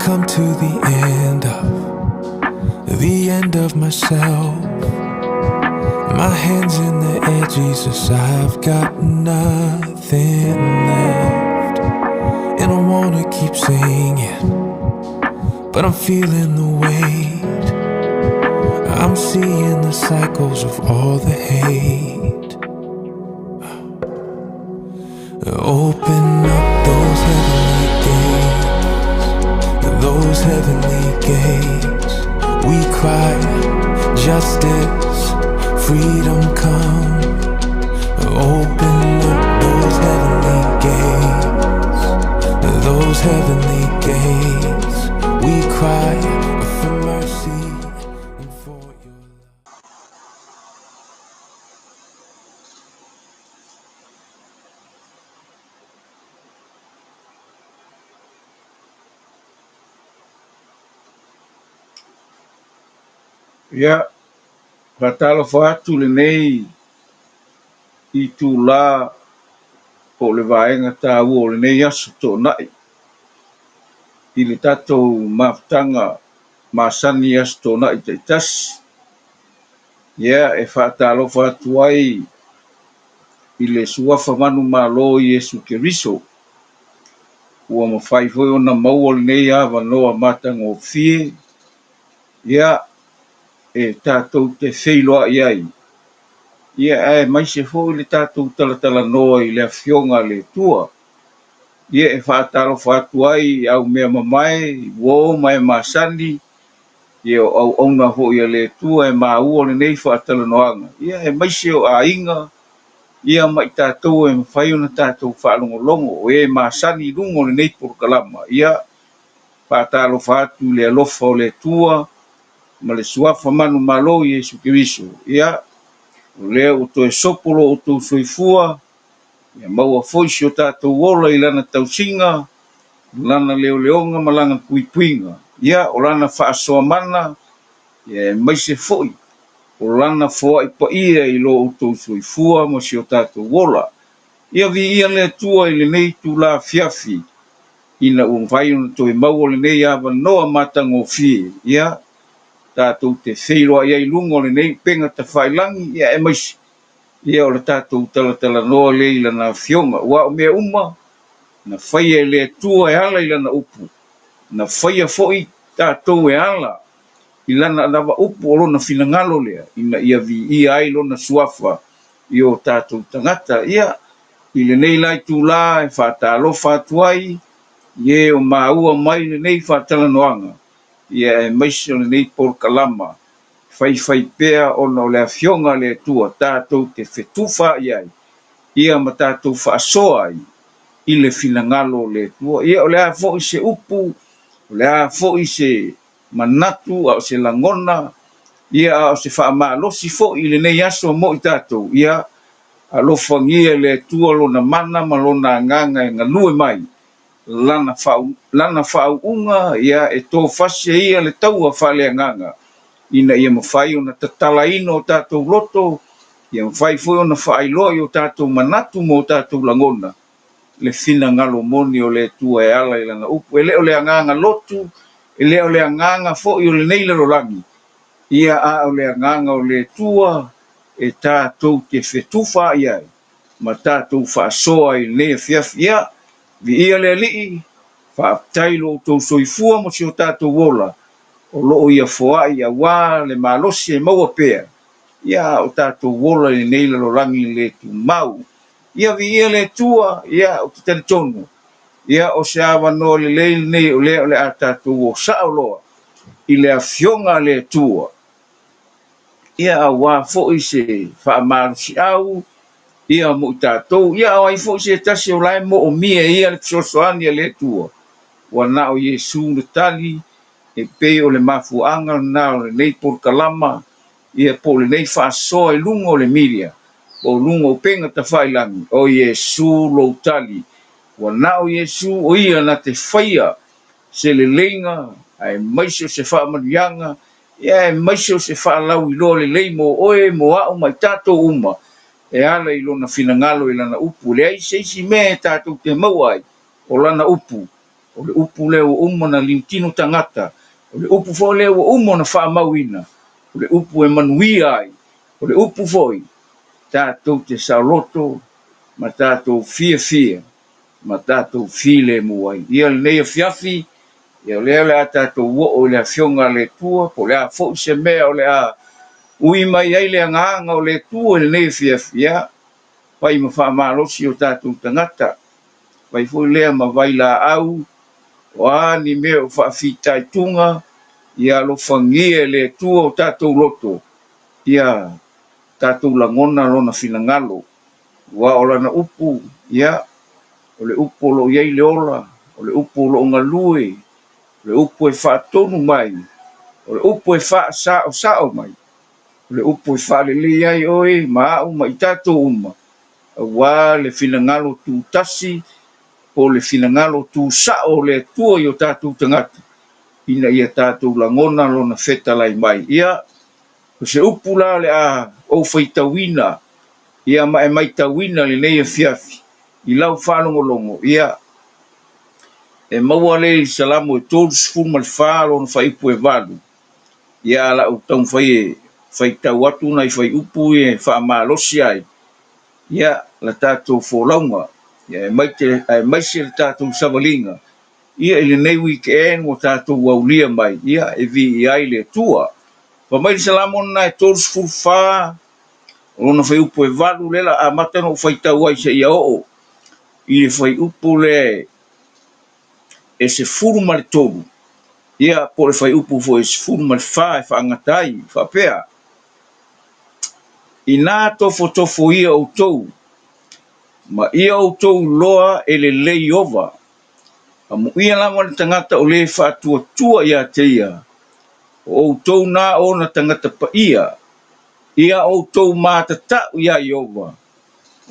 come to the end of the end of myself. My hands in the air, Jesus, I've got nothing left. And I wanna keep singing, but I'm feeling the weight. I'm seeing the cycles of all the hate. Open up those heavenly gates, those heavenly gates. We cry justice, freedom come. Open up those heavenly gates, those heavenly gates. We cry for mercy and for your love. Ia, faatalofa atu lenei itulā po o le vaega taua o lenei aso Toonai i le tatou mafutaga masani i aso Toonai taitasi. Ia, e faatalofa atu ai i le suafa manumalo o Iesu Keriso, ua mafai foi ona maua lenei avanoa matagofie, ia, e tatou te feiloai ai, ia, aemaise foi le tatou talatalanoa i le Afioga a le Atua. Ia, e faatalofa atu ai i au mea mamae, i uo ma e masani, ia o auauna foi a le Atua e maua lenei faatalanoaga, ia, aemaise o aiga, ia ma i tatou e mafai ona tatou faalogologo, o e masani i luga o lenei polokalama. Ia, faatalofa atu i le alofa o le Atua ma le suafa manumalo o Iesu Keriso. Ia, o lea ua toe sopo lo outou soifua, ia maua foi si o tatou ola i lana tausiga, lana leoleoga ma lana puipuiga. Ia, o lana faasoamana, ia aemaise foi o lana foai paia i lo outou soifua ma si o tatou ola. Ia viia le Atua i lenei itula afiafi, ina ua mafai ona toe maua lenei avanoa matagofie, ia, tatou te feiloai ai i luga o lenei upega tafailagi, ia aemaise, ia o le tatou talatalanoa lea i lana Afioga. Aua o mea uma na faia e le Atua e ala i lana upu, na faia foi tatou e ala i lana lava upu, o lona finagalo lea, ina ia viia ai lona suafa i o tatou tagata. Ia, i lenei la itula e faatalofa atu ai i e o maua mai lenei faatalanoaga, ia aemaise o lenei polokalama faifai pea ona o le Afioga a le Atua tatou te fetufaai ai, ia ma tatou faasoa ai i le finagalo o le Atua. Ia, o le a foi se upu, o le a foi se manatu, a o se lagona, ia, a o se faamalosi foi i lenei aso mo i tatou, ia, alofagia e le Atua lona mana ma lona agaga e galue mai lana lana faauuga, ia, e tofasi ai ia le taua faaleagaga, ina ia mafai ona tatalaina o tatou loto, ia mafai foi ona faailoa i o tatou manatu ma o tatou lagona le finagalo moni o le Atua e ala i lana upu. E le o le agaga lotu, e le o le agaga foi o lenei lalolagi, ia, a o le agaga o le Atua e tatou te fetufaai ai ma tatou faasoa i lenei afiafi. Ia, viia le Alii, faafetai lo outou soifua ma si o tatou ola, o loo ia foai aua le malosi e maua pea, ia, o tatou ola i lenei lalolagi le tumau. Ia viia le Atua. Ia, ou te talitonu, ia, o se avanoa lelei lenei o lea o le a tatou o sao loa i le Afioga a le Atua, ia, aua foi se faamalosiau, ia, mo i tatou. Ia, o ai foi se tasi o la e moomia e ia le fesoasoani a le Atua, ua na o Iesu le tali. E pei o le mafuaaga lena o lenei polokalama, ia, po o lenei faasoa i luga o le media, po o luga o upega tafailagi. O Iesu lou tali, ua na o Iesu o ia na te faia se leleiga, aemaise o se faamanuiaga, ia, aemaise o se faalauiloa lelei mo oe, mo au ma i tatou uma, e ala i lona finagalo i lana upu. Leai se isi mea e tatou te maua ai o lana upu. O le upu lea ua uma ona liutino tagata, o le upu foi lea ua uma ona faamauina, o le upu e manuia ai, o le upu foi tatou te saoloto ma tatou fiafia ma tatou filemu ai. Ia lenei afiafi, ia o lea o le a tatou oo i le Afioga a le Atua, po o le a foi se mea o le a ui mai ai le agaga o le Atua i lenei afiafi, ia fai ma faamalosi o tatou tagata, fai foi lea ma vailaau, o a ni mea o faafitaituga, ia alofagia e le Atua o tatou loto, ia tatou lagona Lona finagalo. Aua o Lana upu, ia, o le upu o lo o i ai le ola, o le upu o lo o galue, o le upu e faatonu mai, o le upu e faasaosao mai, o le upu e faalelei ai oe ma au ma i tatou uma, aua le finagalo tutasi po o le finagalo tusao o le Atua i o tatou tagata, ina ia tatou lagona Lona fetalai mai. Ia, o se upu la o le a ou faitauina, ia ma e maitauina lenei afiafi i lau faalogologo, ia, e maua lea i Salamo e 34 lona fuaiupu e 8, ia a lau taumafai e faitau atu nai fuaiupu ia e faamalosi ai, ia, la tatou folauga, ia, aemaise le tatou savaliga, ia, i lenei weekend ua tatou aulia mai, ia, e viia ai le Atua. Fai mai le Salamo lena e 34, o lona fuaiupu e 8, lea la amata ona ou faitau ai seia oo i le fuaiupu lea e 13, ia, po o le fuaiupu foi e 14 e faagata ai, faapea, Inā tofotofoia outou, ma ia outou iloa e lelei Ieova, amuia lava le tagata o lē faatuatua iā te ia, o outou na ona tagata paia, ia outou matatau iā Ieova,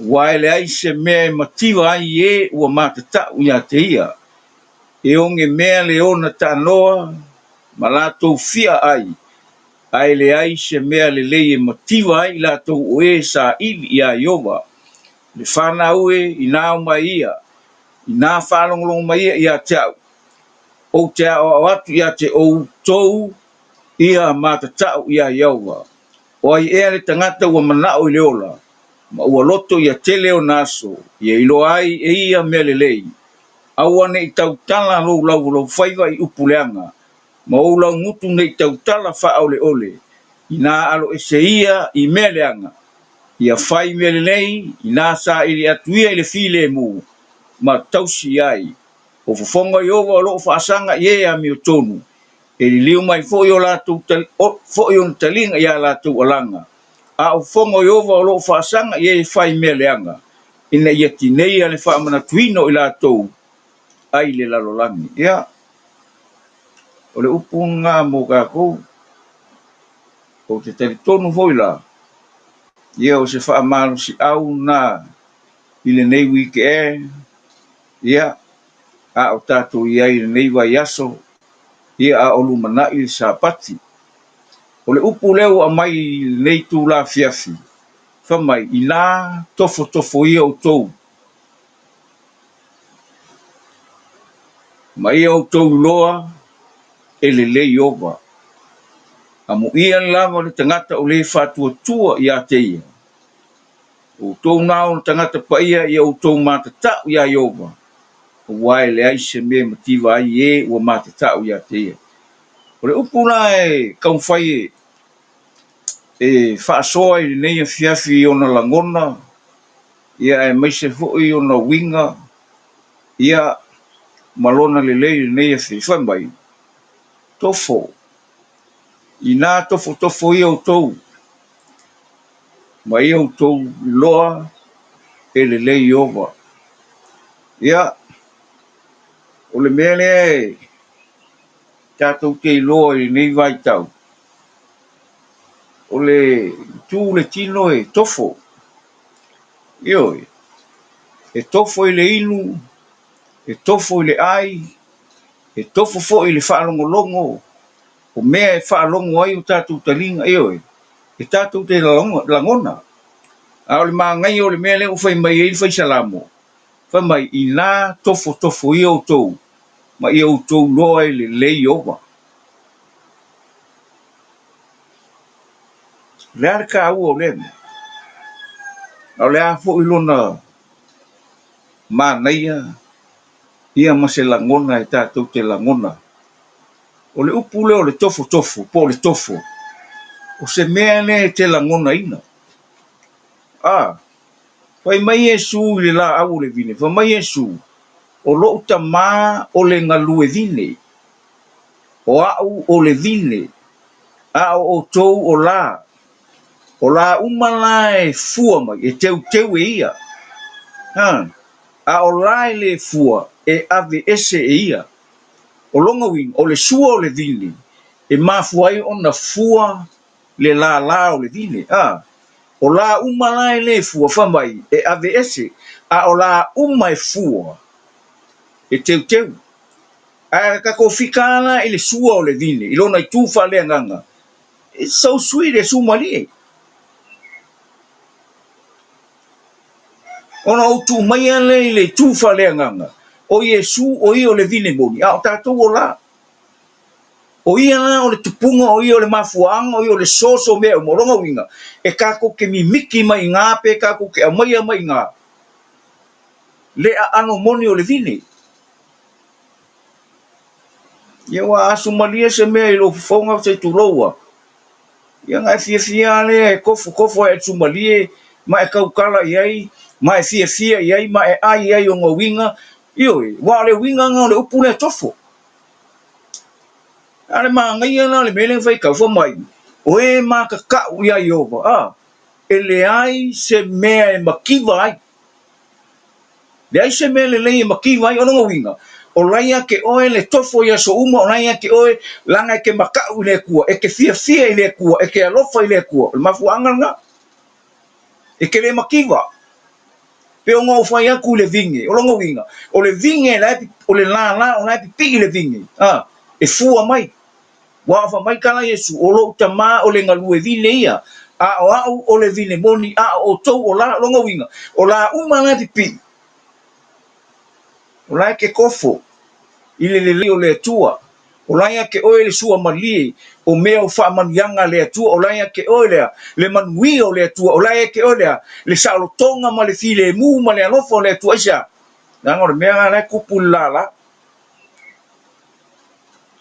aua e leai se mea e mativa ai e ua matatau iā te ia. E ogemea le ona taanoa ma latou fia ai, ae leai se mea lelei e mativa ai i latou o e saili iā Ieova. Le fanau e, inā omai ia, inā faalogologo mai ia iā te au, ou te aoao atu iā te outou ia matatau iā Ieova. O ai ea le tagata ua manao i le ola, ma ua loto ia tele ona aso, ia iloa ai e ia mea lelei? Aua ne i tautala lou laulaufaiva i upu leaga, ma ou laugutu ne i tautala faaoleole, inā aloese ia i mea leaga, ia fai mea lelei, inā saili atu ia i le filemu, ma tausi ai. O fofoga o Ieova o lo o faasaga i e amiotonu, e liliu mai foi o latou foi ona taliga i a latou alaga, a o fofoga o Ieova o lo o faasaga i e fai mea leaga, ina ia tineia le faamanatuina o i latou ai le lalolagi. Ia, o le upu lena mo tatou. Ou te talitonu foi la, ia o se faamalosiau lena i lenei weekend, ia, a o tatou i ai i lenei vaiaso, ia a o lumanai le Sapati. O le upu lea ua aumai i lenei itula afiafi, fai mai, inā tofotofoia outou, ma ia outou iloa e lelei Ieova. Amuia lava le tagata o lē faatuatua iā te ia. Outou na ona tagata paia ia outou matatau iā Ieova, aua e leai se mea e mativa ai e ua matatau iā te ia. O le upu la e taumafai e faasoa i lenei afiafi i ona lagona, ia aemaise foi ona uiga, ia ma lona lelei i lenei afiafi, fai mai, Tofo, inā tofotofoia outou, ma ia outou iloa e lelei Ieova. Ia, o le mea lea e tatou te iloa i lenei vaitau, o le itu le tino e tofo. Ioe, e tofo i le inu, e tofo i le ai, e tofo foi i le faalogologo o mea e faalogo ai o tatou taliga, ioe, e tatou te lagona. A o le manaia o le mea lea ua fai mai ai le fai Salamo, fai mai, inā tofotofoia outou, Ma ia outou loa e lelei Ieova. O le a le taua o lea mea? A o le a foi lona manaia ia ma se lagona e tatou te lagona? O le upu lea o le tofotofo po o le tofo, o se mea lea e te lagonaina. A, fai mai Iesu i le laau o le vine, fai mai Iesu, O lou Tama o le galue vine, o au o le vine, a o outou o la. O la uma la e fua mai, e teuteu e ia. Ha, a o la e le fua, e aveese e ia. O lona uiga, o le sua o le vine, e mafua ai ona fua le lālā o le vine. A, o la uma la e le fua, fai mai, e aveese, a o la uma e fua, e teuteu. Ae a tatou fika lava la i le sua o le vine, i lona itu faaleagaga, it's so sweet e sumalie. Ona ou tuu maia lea i le itu faaleagaga, o Iesu o ia o le vine moni, a o tatou o la. O ia la o le tupuga, o ia o le mafuaaga, o ia o le source o mea uma. O lona uiga, e tatou te mimiti mai i ina pe tatou te aumaia mai i ina le aano moni o le vine. Ia ua asu malie se mea i lou fofoga se i tulou a. Ia ona e fiafia lava lea e tofotofo ae asu malie ma e tautala i ai, ma e fiafia i ai, ma e ai i ai ona uiga. Ioe, aua o le uiga lena o le upu lea tofo. A o le manaia la o le mea lea na faitau, fai mai, o e makaka'u iā Ieova, a, e leai se mea e mativa ai. Leai se mea lelei e mativa ai. O lona uiga, o la e ia te oe le tofo i aso uma, o la e ia te oe leaga e te makaʻu i le Atua, e te fiafia i le Atua, e te alofa i le Atua. O le mafuaaga lena. E te le mativa. Pei ona ou fai atu i le vine, o lona uiga, o le vine la e, o le lālā o la e pipii le vine, a, e fua mai. Ua fai mai ka la Iesu, O lou Tama o le galue vine ia, a o au o le vine moni, a o outou o la. O lona uiga, o la uma la e pipii, o la e ke kofo i le lelei o le Atua, o la ia te oe le sua malie o mea o faamanuiaga a le Atua, o la ia te oe lea le manuia o le Atua, o la ia te oe lea le saolotoga ma le filemu ma le alofa o le Atua. Aisea? Leaga o le mea lena la e tupu i le lala.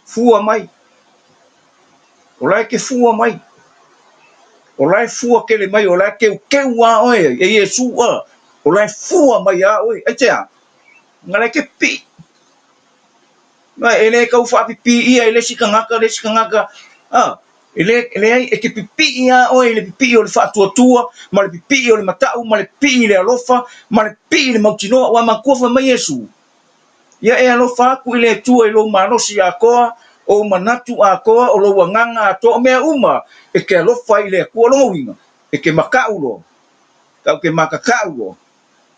Fua mai. O la e te fua mai. O la e fua tele mai, o la e teuteu a oe e Iesu a. O la e fua mai a oe. Aisea? Leaga la e te pipii. E le tau faapipiia e le isi tagata le isi tagata, a, e le, leai, e te pipii lava oe i le pipii o le faatuatua, ma le pipii o le matau, ma le pipii i le alofa, ma le pipii i le mautinoa. Ua manatua fai mai Iesu, Ia e alofa atu i le Atua i lou malosi atoa, ou manatu atoa, o lou agaga atoa, o mea uma e te alofa ai i le Atua. O lona uiga, e te makaʻu loa, tatou te makakaʻu loa.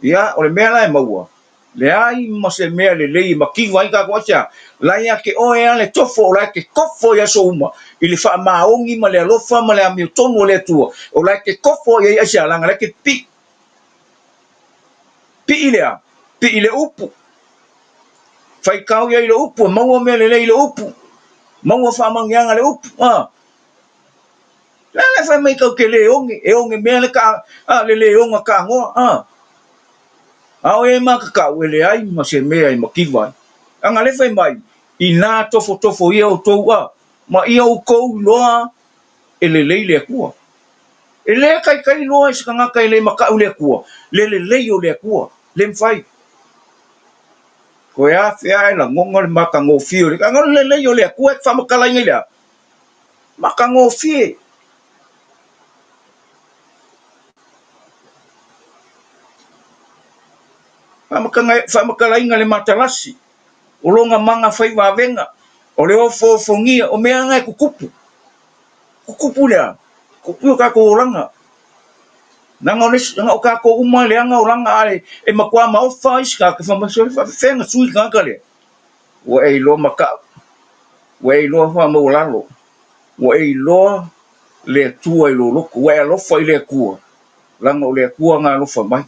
Ia, o le mea la e maua, leai ma se mea lelei e mativa ai tatou. Aisea? La ia te oe lava le tofo, o la e te tofo i aso uma i le faamaoni ma le alofa ma le amiotonu o le Atua. O la e te tofo i ai, aisea? Leaga la e te pipii. Pipii lea, pipii le upu. Faitau i ai le upu, e maua mea lelei i le upu. Maua faamanuiaga i le upu. A. Le a le fai mai tatou te le oge, e oge mea le ka, a, le le oga tanoa, a. A o e makakau, e leai ma se mea e mativa ai. Leaga le fai mai, inā tofotofo ia outou, a, ma ia outou iloa e lelei le Atua. E le taitai loa i se tagata e le makaʻu i le Atua, le lelei o le Atua, le mafai. Toe afe ae lagona le matagofie o le, leaga o le lelei o le Atua e te faamatalaina i le a? Matagofie. Faamatalaina le matalasi, o lona maga fai vavega, o le ofoofogia, o mea na e tutupu. Tutupu le a? Tutupu i o tatou olaga. Leaga o le isi, leaga o tatou uma e leaga olaga, a e matua maofa isi tagata, fai mai, sole, faapefea ona sui le tagata lea? Ua e iloa makaʻu, ua e iloa faamaualalo, ua e iloa le Atua i lou loto, ua e alofa i le Atua, leaga o le Atua na alofa mai.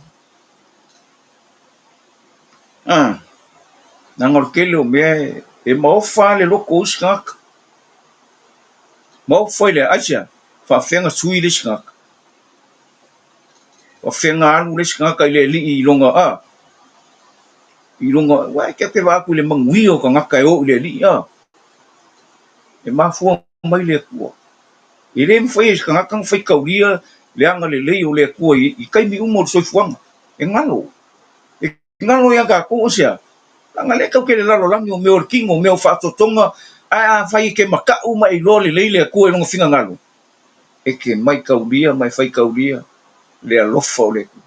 Leaga o le tele o mea e maofa lava le loto o isi tagata. Maofa i le aisea? Faafefea ona sui le isi tagata? Faafefea ona alu le isi tagata i le alii i lona a? I lona, aua e te vaai atu i le manuia o tagata e o i le alii a? E mafua mai le Atua. E le mafai e se tagata ona faitaulia le agalelei o le Atua i taimi uma o le soifuaga. E galo. E galo ia tatou aisea? Leaga lea tatou te i le lalolagi o mea o le tino, o mea o faatoatoga, ae afai e te matau ma e iloa lelei le Atua i lona finagalo, e te maitaulia ma e faitaulia le alofa o le Atua.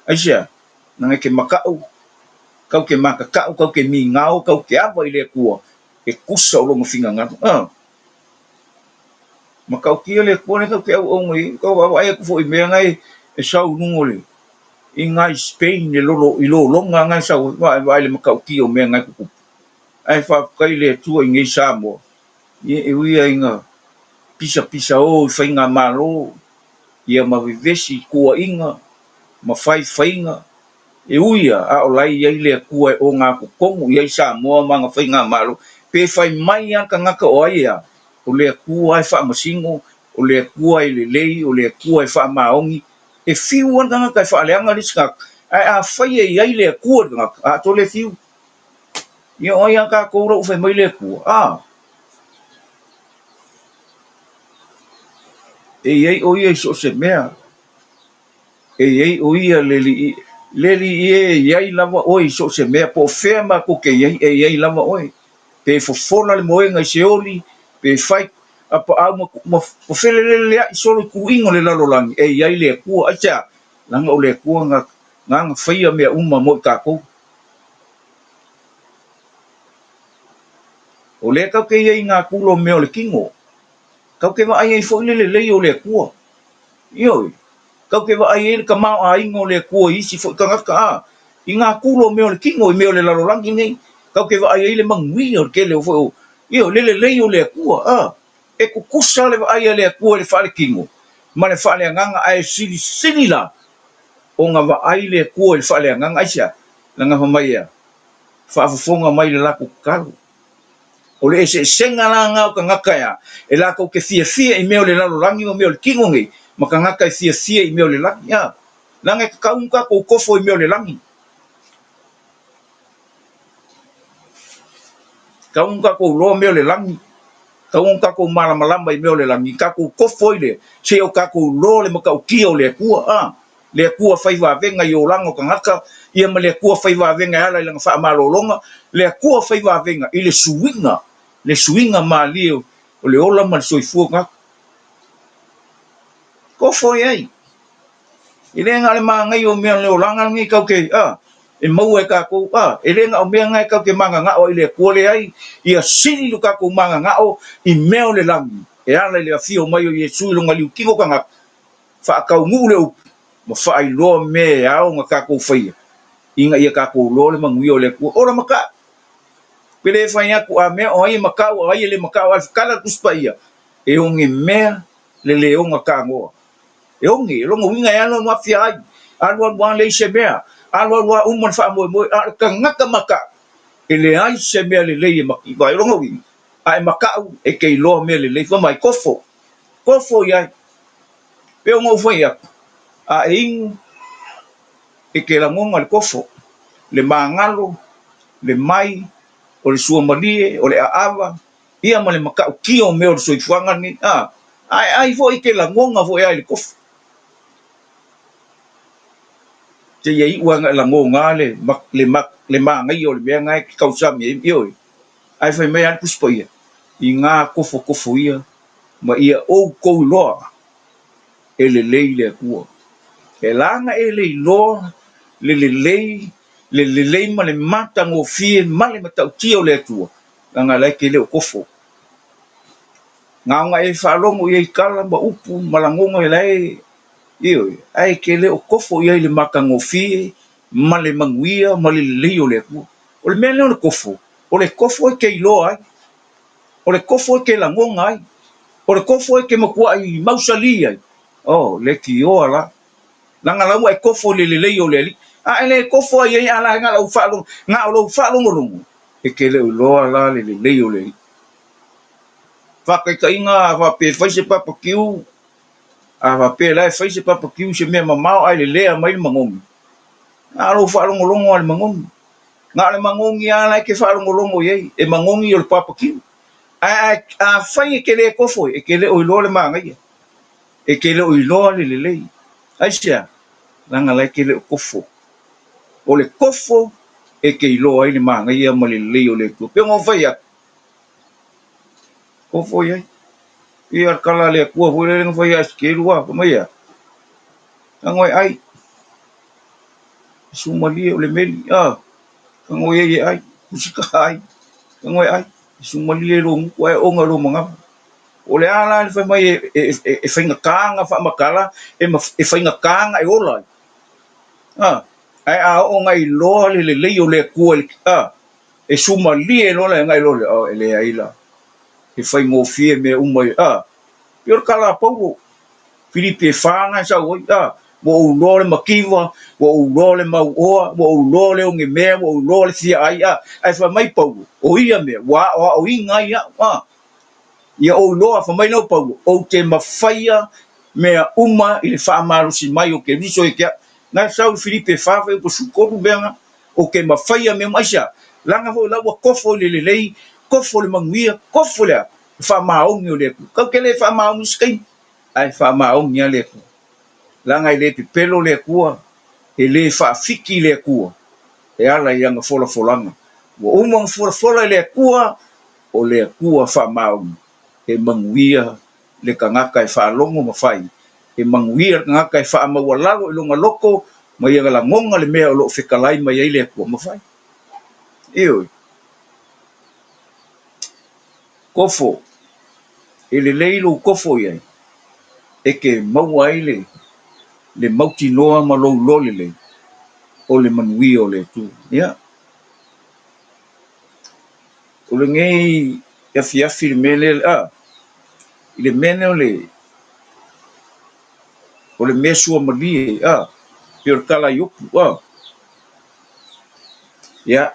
Aisea? Leaga e te matau, tatou te matatau, tatou te migao, tatou te ava i le Atua e tusa o lona finagalo. A! Matautia le Atua lea tatou te auauna i ai. Tau vaavaai atu foi i mea na e sau i luga o le i ina i Spain i lologa na e sau ai, vaai i le matautia o mea na e tutupu. Ae faafetai i le Atua i nei Samoa, ia e ui lava ina pisapisao i faigamalo, ia ma vevesi i tuuaiga ma faifaiga, e ui lava a o la e i ai le Atua e ogatotonu i ai Samoa ma ana faigamalo, pe fai mai lava le tagata o ai ea, o le Atua e faamasino, o le Atua e lelei, o le Atua e faamaoni. E fiu lava le tagata e faaleaga le isi tagata, ae afai e i ai le Atua i le tagata, a to le fiu. Ia o ai a tatou la ua fai mai le Atua? A! E i ai o ia i so o se mea. E i ai o ia le Alii, le Alii e i ai lava oe i so o se mea, po o fea matou te i ai, e i ai lava oe. Pe fofola le moega i Seoli, pe fai apaau ma, ma, ma felelelea'i solo i tuuiga o le lalolagi, e i ai le Atua. Aisea? Leaga o le Atua na, na faia mea uma mo i tatou. O lea tatou te i ai i natura o mea o le tino. Tatou te vaai ai foi le lelei o le Atua. Ioe. Tatou te vaai ai le tamaoaiga o le Atua i isi foi tagata, a, i natura o mea o le tino, i mea o le lalolagi nei. Tatou te vaai ai le manuia o le tele o foi o, ioe, le lelei o le Atua, a. E tutusa le vaai a le Atua i le faaletino ma le faaleagaga, ae silisili la ona vaai le Atua i le faaleagaga. Aisea? Leaga fai mai ea, faafofoga mai i le latou tatalo. O le eseesega la lena o tagata ea, e latou te fiafia i mea o le lalolagi ma mea o le tino nei, ma tagata e fiafia i mea o le lagi. A, leaga e tatau ona tatou kofo i mea o le lagi. Tatau ona tatou iloa mea o le lagi. Tatau ona tatou malamalama i mea o le lagi. Tatou kofo ai lea, seia o tatou iloa le matautia o le Atua. A, le Atua fai vavega i olaga o tagata, ia ma le Atua fai vavega e ala i lana faamalologa, le Atua fai vavega i le suiga, le suiga malie o le ola ma le soifua o tagata. Kofo i ai. E le na o le manaia o mea o le olaga lenei tatou te, a, e maua e tatou, a, e le na o mea na e tatou te mananao ai i le Atua, leai, ia sili lo tatou mananao i mea o le lagi e ala i le afio mai o Iesu i lona liutino tagata, faataunuu le upu ma faailoa mea e ao ona tatou faia ina ia tatou iloa le manuia o le Atua. Ola matau! Pe le fai atu a mea o ai e matau a o ai e le matau, ae tala le Tusi Paia, e oge mea le leoga tanoa. E oge, o lona uiga e alualu afia ai, alualu lava leai se mea, alualu lava uma le faamoemoe, a o le tagata matau, e leai se mea lelei e mativa ai. O lona uiga, a e matau, e te iloa mea lelei. Fai mai, kofo, kofo i ai. Pei ona ou fai atu, a e inu, e te lagona le kofo, le magalo, le mai, o le suamalie, o le aava, ia ma le matautia o mea o le soifuaga lenei. A, a e ai foi, e te lagona foi lava i le kofo. Seia iu lava ina e lagona le, le, le manaia o le mea lena e te tausami ai, ioe. Ae fai mai lava le Tusi Paia, Inā kofokofo ia ma ia outou iloa e lelei le Atua. E la ona e le iloa le lelei, le lelei ma le matagofie ma le matautia o le Atua, leaga la e te le o kofo. Na ona e faalogo i ai i tala ma upu ma lagona la e, ioe, ae e te le o kofo i ai i le matagofie ma le manuia ma le lelei o le Atua. O le mea lea o le kofo, o le kofo e te iloa ai. O le kofo e te lagona ai. O le kofo e te matuai mausali ai. Oh, leitioa la. Leaga la ua e kofo i le lelei o le Alii. A e le kofo ai i ai a la na o lau na o lou faalogologo, e te le o iloa la le lelei o le Alii. Faataitaiga a faapea e fai se papakiu, a faapea la e fai se papakiu i se mea mamao ae lelea mai le manogi, na o lou faalogologo lava i le manogi. Na o le manogi lava la e te faalogologo i ai, e manogi o le papakiu. Ae afai e te le kofo ai, e te le o iloa le manaia, e te le o iloa le lelei. Aisea? Leaga la e te le o kofo. O le kofo e te iloa ai le manaia ma le lelei o le Atua. Pei ona ou fai atu, kofo i ai. Ia le tala a le Atua foi lele na fai ia Esetelu a, fai mai e a? Tago e ai. Sumalie o le meli, a, tago i ai e ai, tusika ai, tago e ai, sumalie lou gutu ae oona lou manava. O le a la le fai mai e faigata ona faamatala, e faigata ona e ola ai. A, ae a oo ona iloa le lelei o le Atua, a, e sumalie loa le agai loa lea, oh, e leai la, e faigofie mea uma, a. Pei o le tala a Paulo, Filipi e 4 na e sau ai, a, ua ou iloa le mativa, ua ou iloa le mauoa, ua ou iloa le ogemea, ua ou iloa le fia ai, a. Ae fai mai Paulo, o ia mea, ua aoaoina ai au, a. Ia ou iloa, fai mai lau Paulo, ou te mafaia mea uma i le faamalosi mai o Keriso ia te au. Na e sau i Filipi e 4 fuaiupu 13 mea na, ou te mafaia mea uma. Aisea? Leaga foi o la ua kofo i le lelei, kofo i le manuia, kofo i le a? Le faamaoni o le Atua. Tatou te le faamaoni i se taimi, ae faamaoni lava le Atua. Leaga e le pepelo le Atua, e le faafiki le Atua e ala i ana folafolaga. Ua uma ona folafola e le Atua, o le Atua faamaoni, e manuia le tagata e faalogo ma fai, e manuia le tagata e faamaualalo i lona loto ma ia lagona le mea o lo o fetalai mai ai le Atua ma fai. Ioe. Kofo, e lelei lou kofo i ai, e te maua ai le le mautinoa ma lou iloa lelei o le manuia o le Atua. Ia. O lenei afiafi i le mea lea, a, i le mea lea o le, o le mea suamalie, a, pei o le tala i upu, a. Ia,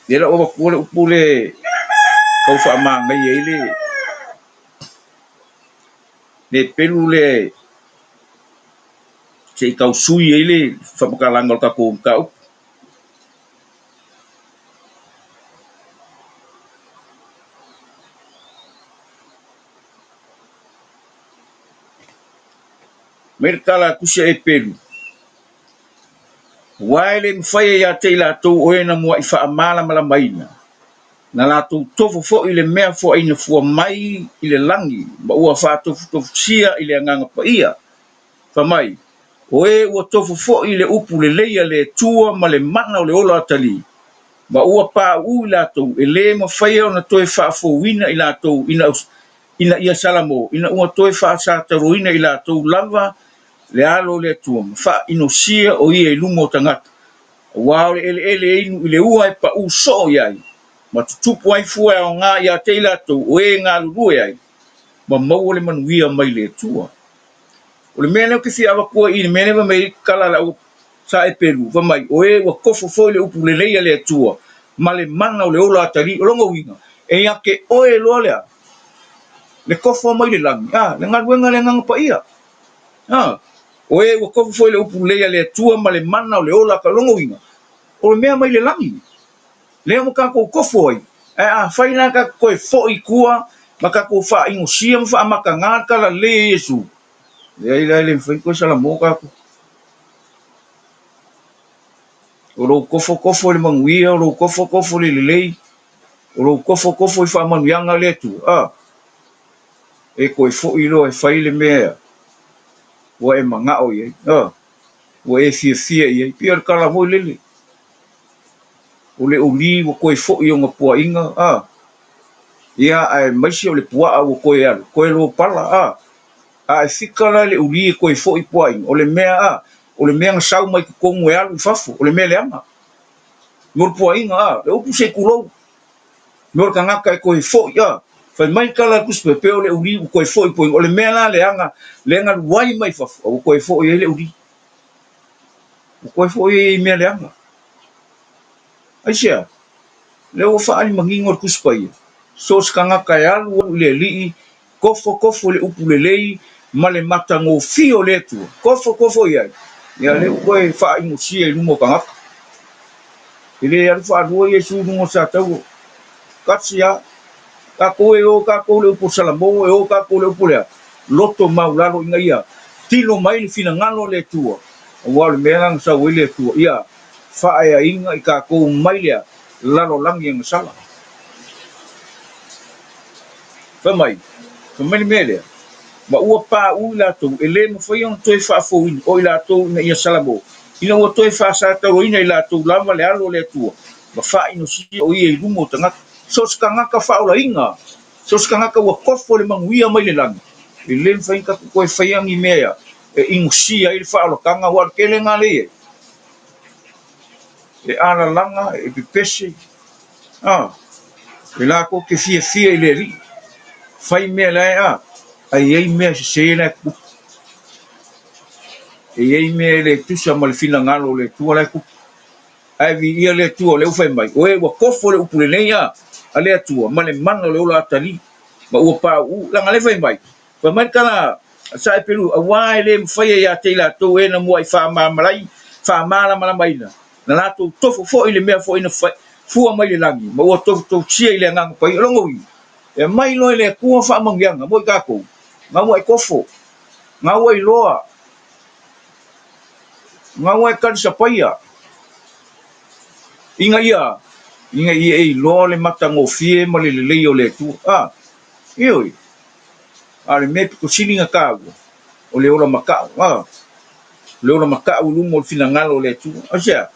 lea la ua avatua le upu lea e tau faamanaia ai le, le pelu lea se i tau sui ai le faamatalaga o le tatou mataupu. Mai le tala a Tusi a Epelu, Aua e le mafai ai ia te i latou o e na mua'i faamalamalamaina, na latou tofo foi i le mea foaina fua mai i le lagi ma ua faatofutofusia i le Agaga Paia, fai mai, O e ua tofo foi i le upu lelei a le Atua ma le mana o le ola atalii, ma ua pauu i latou, e le mafaia ona toe faafouina i latou ina, ina ia salamo, ina ua toe faasataloina i latou lava le alo o le Atua, ma faainosia o ia i luma o tagata. Aua o le eleele e inu i le ua e pau soo i ai, ma tutupu ai fua e aoga ia te i latou o e galulue ai, ma maua le manuia mai le Atua. O le mea lea ou te fia avatua i i le mea lea fai mai ai tala a le au Sa Epelu, fai mai, o e ua tofo foi le upu lelei a le Atua ma le mana o le ola atalii. O lona uiga, e ia te oe loa le a? Le tofo mai le lagi, a, le galuega a le Agaga Paia. A, o e ua tofo foi le upu lelei a le Atua ma le mana o le ola atalii. O lona uiga, o le mea mai le lagi, lea ua tatou tofo ai. Ae afai la tatou toe foi i tua ma tatou faainosia ma faamatagā le talalelei a Iesu, leai la e le mafai ona toe salamo tatou. O lou tofo tofo i le manuia, o lou tofo tofo i le lelei, o lou tofo tofo i faamanuiaga a le Atua, a, e toe foi loa e fai le mea ua e manao i ai, a, ua e fiafia i ai. Pei o le tala foi lele, o le oli ua toe foi i ona puaaiga, a, ia, aemaise o le puaa ua toe alu, toe lopala, a. A e fika la i le uli e toe foi puaaiga, o le mea a, o le mea na sau mai totonu e alu i fafo, o le mea leaga. Mo le puaaiga a, le upu se i tulou, mo le tagata e toe foi a, fai mai le tala a le Tusi Paia, pei o le uli ua toe foi puaaiga, o le mea la leaga, lea na alu ai mai fafo, a ua toe foi ai le uli. Ua toe foi ia i mea leaga. Aisea? Lea ua faaali manino le Tusi Paia, so o se tagata e alu alu i le Alii, tofo tofo i le upu lelei ma le matagofie o le Atua, tofo tofo i ai, ia lea ua toe faainosia i luma o tagata. E le alu faalua Iesu i luga o le sataua. Tasi lava. Tatou e o tatou i le upu o Salamo, e o tatou i le upu lea, loto maulalo ina ia tino mai le finagalo o le Atua, aua o le mea la na sau ai le Atua, ia faaeaina i tatou mai lea lalolagi agasala. Fai mai, fai mai le mea lea, ma ua pauu i latou e le mafai ona toe faafouina, o i latou ina ia Salamo, ina ua toe faasatauaina i latou lava le alo o le Atua, ma faainosia o ia i luma o tagata. So o se tagata faaolaina, so o se tagata ua tofo le manuia mai le lagi, e le mafai ona tatou toe faia ni mea e inosia ai le faaolataga, aua o le tele lena lea e i ai. E alalaga, e pepese, a, e latou te fiafia i le Alii, fai mea la e a, ae i ai mea sese la e tutupu. E i ai mea e le tusa ma le finagalo o le Atua la e tupu. Ae viia le Atua o lea ua fai mai, o e ua tofo le upu lelei a le Atua ma le mana o le ola atalii, ma ua pauu. Leaga lea fai mai, fai mai le tala a Saepelu, auā e le mafaia ia te i latou e na muai faamamalai, faamalamalamaina, na latou tofo foi le mea foi na fua mai le lagi, ma ua tofutofusia i le Agaga Paia. O lona uiga, e aumai loa e le Atua faamanuiaga mo i tatou, na ua e tofo, na ua iloa, na ua e talisapaia, ina ia, ina ia e iloa le matagofie ma le lelei o le Atua. A, ioe, a o le mea pito sili ona taua, o le ola matau, a, o le ola matau i luma o le finagalo o le Atua. Aisea?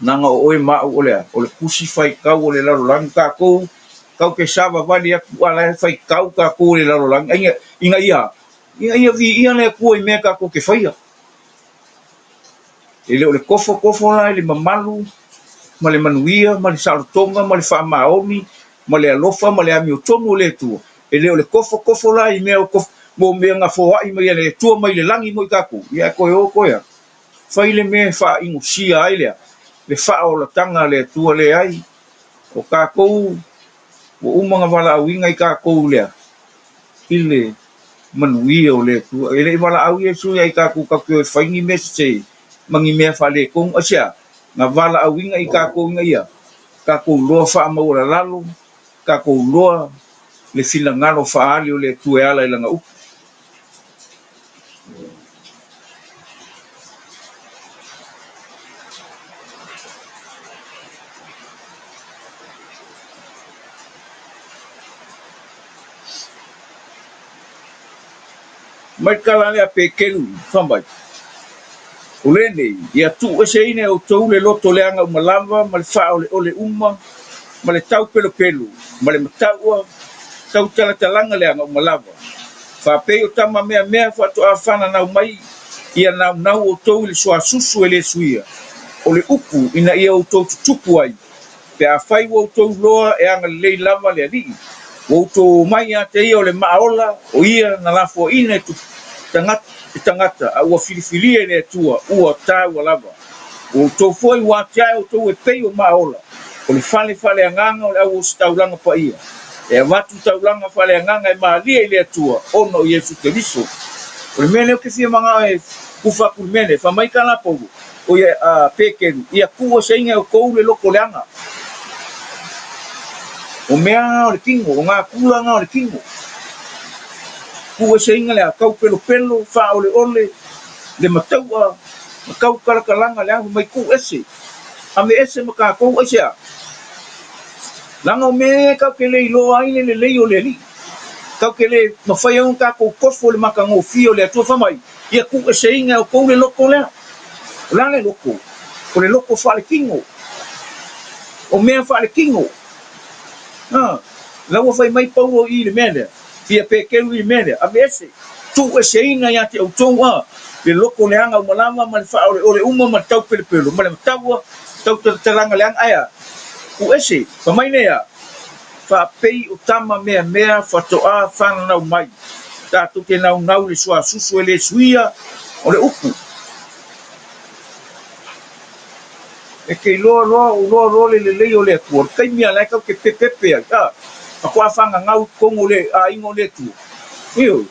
Leaga o oe ma au o le a? O le tusi faitau o le lalolagi tatou, tatou te savavali atu a la e faitau tatou e le lalolagi, a ina ia, ina ia viia le Atua i mea tatou te faia. E le o le tofo tofo la i le mamalu ma le manuia ma le saolotoga ma le faamaoni ma le alofa ma le amiotonu o le Atua. E le o le tofo tofo la i mea o tofo, mo mea na foai mai e le Atua mai le lagi mo i tatou. Ia ae toe o toe a. Fai le mea e faainosia ai lea le faaolataga a le Atua. Leai, o tatou ua uma ona valaauina i tatou lea i le manuia o le Atua. E le i valaau Iesu ia i tatou tatou te o e fai ni mea sese ma ni mea faaletonu. Aisea? Na valaauina i tatou ina ia tatou iloa faamaualalalo, tatou iloa le finagalo faaali o le Atua e ala i Lana upu. Mai le tala lea a Peteru fai mai, O lenei, ia tuueseina e outou le loto leaga uma lava ma le faaoleole uma ma le taupelopelo ma le mataua tautalatalaga leaga uma lava, faapei o tama meamea faatoa fananau mai, ia naunau outou i le suasusu e le suia o le upu ina ia outou tutupu ai. Pe afai ua outou iloa e agalelei lava le Alii, ua outou omai ia te ia o le maa ola, o ia na lafoaina e e tagata, a ua filifilia e le Atua, ua taua lava. Ua outou foi ua atiae outou e pei o maa ola, o le fale faaleagaga o le auositaulaga paia, e avatu taulaga faaleagaga e malie i le Atua ona o Iesu Keriso. O le mea lea ou te fia manao e kufa atu i le mea lea, fai mai ka la Paulo, o ia a Peteru, ia tuueseina e outou le loto leaga. O mea na o le tino, o nā tula na o le tino. Tuueseina le a taupelopelo, faaoleole, le mataua, ma tautalatalaga leaga, fai mai tuuese, aveese ma tatou, aisea? Leaga o mea ia tatou te le iloa ai le lelei o le Alii. Tatou te le mafai ai ona tatou tofo i le matagofie o le Atua. Fai mai, ia tuueseina e outou le loto lea. O le a le loto? O le loto faaletino. O mea faaletino. A, la ua fai mai Paulo i le mea lea, ia Peteru i le mea lea, aveese, tuueseina ia te outou a le loto leaga uma lava ma le faaoleole uma ma le taupelepelo ma le mataua tautalatalaga leaga, ae a? Tuuese, fai mai lea, faapei o tama meamea faatoa fananau mai, tatou te naunau i le suasusu e le suia o le upu. E te iloa loa ou iloa loa le lelei o le Atua, o le taimi lava la e tatou te pepepe ai, a, faatoa fagagau i totonu o le aiga o le Atua. Ioe.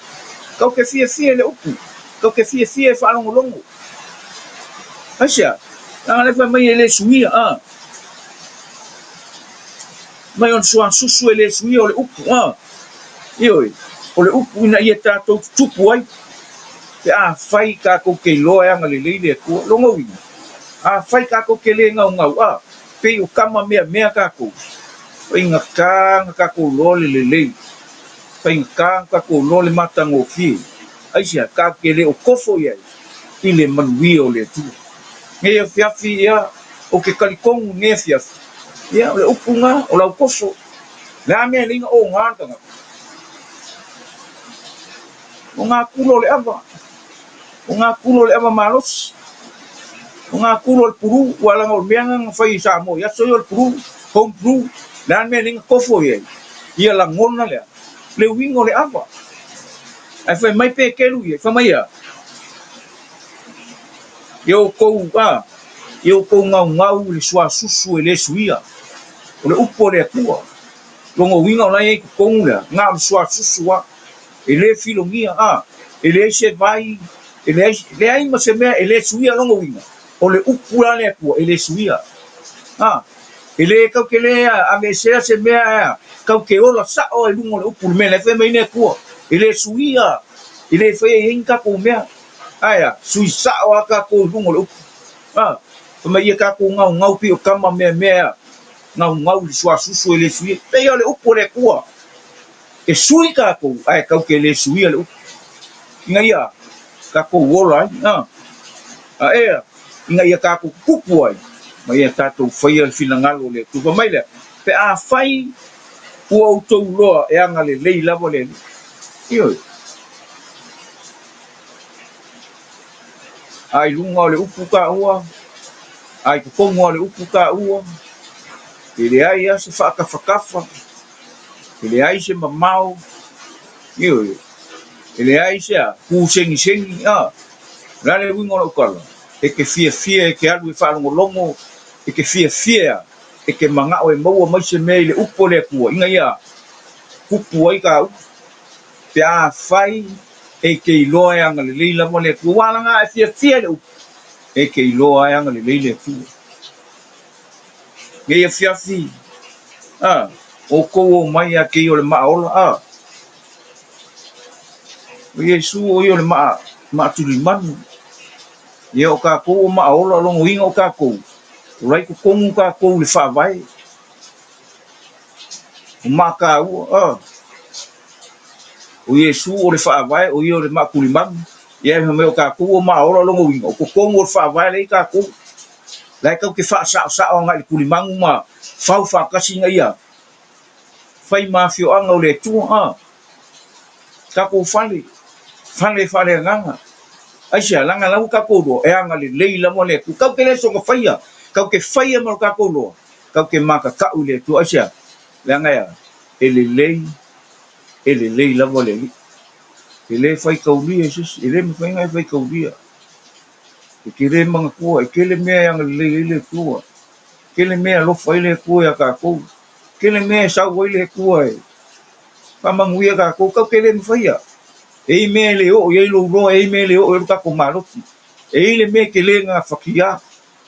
Tatou te fiafia i le upu, tatou te fiafia e faalogologo. Aisea? Leaga o lea e fai mai e le suia, a. Mai o le suasusu e le suia o le upu, a. Ioe. O le upu ina ia tatou tutupu ai, pe afai tatou te iloa e agalelei le Atua. Lona uiga, afai tatou te le gaugau, a, pei o tama meamea tatou, faigata ona tatou iloa le lelei, faigata ona tatou iloa le matagofie. Aisea? Tatou te le o kofo i ai i le manuia o le Atua. Nei afiafi, ia, ou te talitonu i lenei afiafi, ia, o le upu lena, o lau kofo. O le a mea e lei ona oga le tagata? O ngā kula o le ava, o ngā kula o le ava malosi, o ngā kula o le pulu, ua laga o le mea na fai i Samoa i aso ia o le pulu, home brew, le a le mea e lei ona kofo i ai, ia lagona lea, le uiga o le ava. Ae fai mai Petelu ia, fai mai a, ia outou, a, ia outou gaugau i le suasusu e le suia, o le upu a le Atua. Lona uiga o la e i ai i totonu lea, na o le suasusu lava, e le filogia, a, e leai se vai, e leai, leai ma se mea e le suia lona uiga, o le upu la a le Atua, e le suia. A, e le tau te le aveesea se mea ae tau te ola sao ai i luga o le upu, le mea la e fai mai ai le Atua, e le suia, e le faia i ai ni tatou mea, ae a, sui sao lava tatou i luga o le upu. A, fai mai ia tatou gaugau pei o tama meamea a, gaugau i le suasusu e le suia. Pei o le upu a le Atua, e sui tatou, ae tatou te le suia le upu, ina ia tatou ola ai, a, a ea, ina ia tatou tupu ai, ma ia tatou faia le finagalo o le Atua. Fai mai lea, pe afai ua outou iloa e agalelei lava le Alii. Ioe. A i luga o le upu taua, a i totonu lava o le upu taua, e leai lava se faatafatafa, e leai se mamao, ioe, e leai se a, kusegisegi, a. O le a le uiga o lau tala? E te fiafia e te alu e faalogologo, e te fiafia e te manao e maua mai se mea i le upu a le Atua ina ia tupu ai tāua. Pe afai e te iloa e agalelei lava le Atua, ua alaga e fiafia i le upu, e te iloa e agalelei le Atua. Nei afiafi, a, outou omai ia te ia o le maa ola, a. O Iesu o ia o le maa, maa tulimanu. Ia o tatou o maa ola, o lona uiga o tatou, o la e i totonu tatou i le Faavae. O maa taua, a. O Iesu o le Faavae, o ia o le maa tulimanu. Ia fai mai o tatou o maa ola, o lona uiga, o totonu o le Faavae la e i ai tatou. La e tatou te faasaosao agai i le tulimanu ma fau faatasi ina ia fai ma afioaga o le Atua, a. Tatou fale, fale faaleagaga. Aisea? Leaga la ua tatou iloa, e agalelei lava le Atua. Tatou te le soona faia, tatou te faia ma lo tatou iloa, tatou te matatau i le Atua. Aisea? Leaga e a? E lelei, e lelei lava le Alii. E le faitaulia e se isi, e le mafai ona e faitaulia. E te le manatua, e tele mea e agalelei ai le Atua, tele mea e alofa ai le Atua ia tatou, tele mea e sau ai le Atua e faamanuia tatou, tatou te le mafaia. E i ai mea e le oo i ai lou loa, e i ai mea e le oo i ai lo tatou malosi, e i ai le mea e te le gafatia.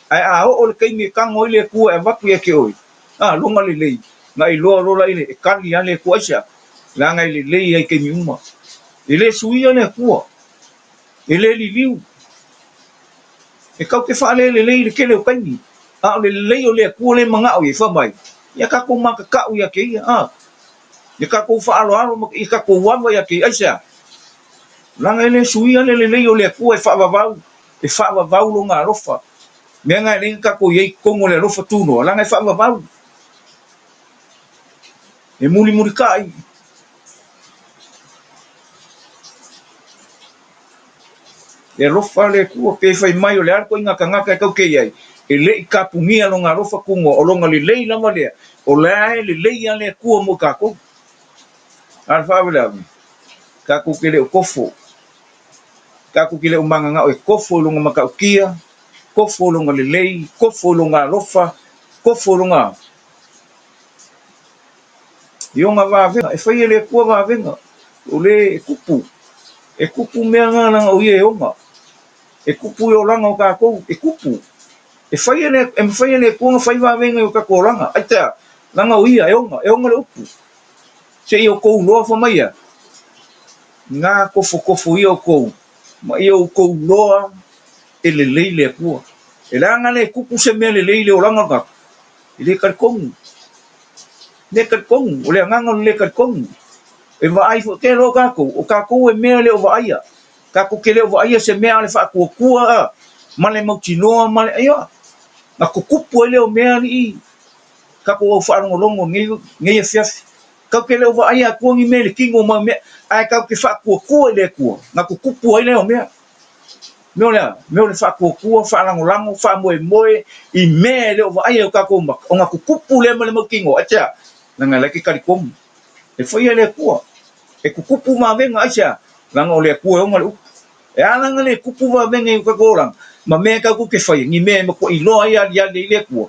Ae a oo le taimi e tago ai le Atua e avatu ia te oe, a, lona lelei, na iloa loa la e tali lava le Atua. Aisea? Leaga e lelei lava i taimi uma. E le suia le Atua. E le liliu. E tatou te faalelelei i le tele o taimi, a o le lelei o le Atua lea e manao i ai, fai mai, ia tatou matatau ia te ia, a, ia tatou faaaloalo ma ia tatou ava ia te ia. Aisea? Leaga e le suia le lelei o le Atua e faavavau, e faavavau lona alofa. Mea na e lei ona tatou i ai i totonu o le alofa tunoa, leaga e faavavau. E mulimulitai. E alofa le Atua pe fai mai o le a le ituaiga tagata e tatou te i ai, e le i tapunia lona alofa tunoa, o lona lelei lava lea, o la e lelei lava le Atua mo i tatou. A o le faalavelave, tatou te le o tofo, tatou te le o mananao e tofo i lona matautia, Kofo i lona lelei, kofo i lona alofa, kofo i lona i ona vavega. E fai e le Atua vavega, o le e tupu, e tupu mea na leaga o ia e ona. E tupu i olaga o tatou, e tupu. E fai e le, e mafai e le Atua ona fai vavega i o tatou olaga. Aitea, leaga o ia e ona, e ona le upu. Se i outou iloa fai mai ia, na tofotofo ia outou, ma ia outou iloa e lelei le Atua. E leaga le tupu se mea lelei i le olaga o le tagata, e le talitonu. E le talitonu, o le agaga o le le talitonu. E vaai foi, te iloa tatou, o tatou e mea e le o vaaia. Tatou te le o vaaia se mea a o le faatuatua ma le mautinoa ma le, ia, na tutupu ai lea o mea alii tatou au faalogologo i lenei afiafi. Tatou te le o vaaia atua ni mea i le tino ma mea, ae tatou te faatuatua i le Atua, na tutupu ai lea o mea. Mea o le a? Mea o le faatuatua, faalagolago, faamoemoe i mea e le o vaaia e o tatou maka, ona tutupu lea ma le mautinoa. Aisea? Leaga o la e te talitonu. E faia e le Atua. E tutupu vavega, aisea? Leaga o le Atua e ona le upu. E ala ona le tupu vavega i o tatou olaga, ma mea tatou te faia, ni mea e matuai iloa ai aliali ai le Atua,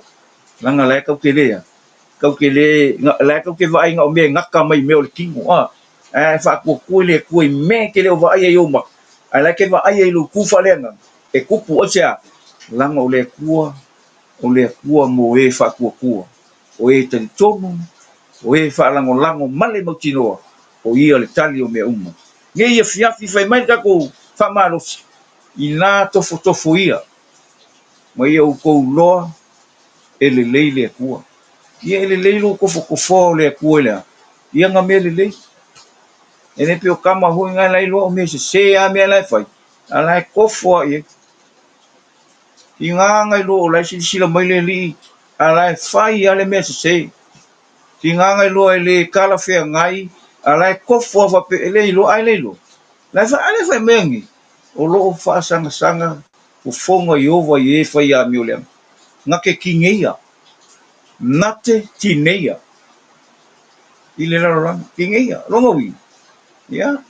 leaga la e tatou te le a? Tatou te le, la e tatou te vaai na o mea e gata mai i mea o le tino, a? Ae faatuatua i le Atua i mea e te le o vaaia i ou maka, ae la e te vaaia i lou tu faaleagaga, e tupu, aisea? Leaga o le Atua, o le Atua mo e faatuatua, o e talitonu, o e faalagolago ma le mautinoa, o ia le tali o mea uma. Nei afiafi fai mai le tatou faamalosi, ina tofotofo ia, ma ia outou iloa e lelei le Atua. Ia e lelei lou tofotofoa o le Atua i le a? I ana mea lelei. E le pei o tama foi na la e iloa o mea sese lava mea la e fai, a la e tofo lava i ai. Tiga na iloa o la e silasila mai le Alii, a la e fai lava le mea sese. Tiga na iloa e le talafeagai, a la e tofo lava faapea e le iloa, a e le iloa. La e fai, a le fai mai nei, o lo o faasagasag fofoga Ieova i e fai amioleaga. Na te tineia, na te tineia i le lalolagi. Tineia, lona uiga, ia,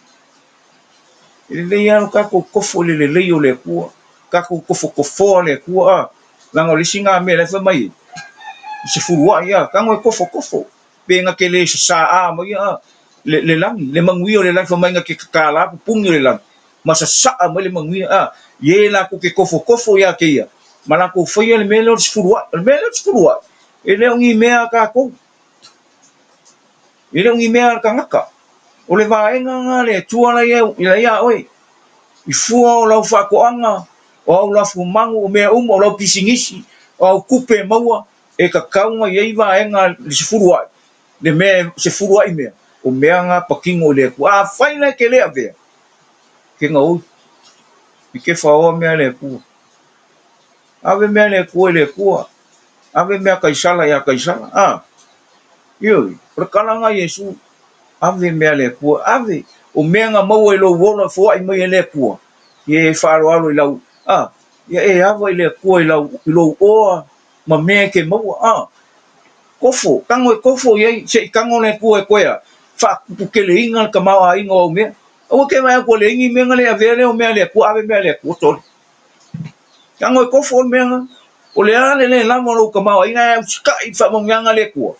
e lelei lava lo tatou tofo i le lelei o le Atua, tatou tofotofoa le Atua, a, leaga o le isi na mea la e fai mai ai, i se fuluai, a, tago e tofotofo, pe na te le sasaa mai, a, le lagi, le manuia o le lagi, fai mai na te tatala pupuni o le lagi, ma sasaa mai le manuia, a, i e latou te tofotofo ia te ia, ma latou faia le mea lea o le sefuluai. O le mea lea o le sefuluai, e le o ni mea a tatou. E le o ni mea a le tagata. O le vaega lena a le Atua la e ia oe. I fua o lau faatoaga, o au lafumanu, o mea uma, o lau pisinisi, o au tupe e maua, e tatau ona i ai vaega le sefuluai, le mea e sefuluai mea, o mea na patino i le Atua. Afai la e te le avea, e te gaoi, e te faoa mea a le Atua. Ave mea a le Atua i le Atua, ave mea a Kaisala ia Kaisala. A, ioe, o le tala lena a Iesu, ave mea a le Atua, ave, o mea na maua i lou ola foai mai e le Atua, ia e faaaloalo i lau, a, ia e ava i le Atua i lau, i lou oa ma mea e te maua, a. Kofo, tago e kofo i ai, se i tago le Atua e toe a, faatuputeleina le tamaoaiga o au mea. Aua e te vaai atu ua leai ni mea na le avea lea o mea a le Atua, ave mea a le Atua, sole. Tago e kofo le mea na. O le a le le lava o lou tamaoaiga ae usitai i le faamanuiaga a le Atua.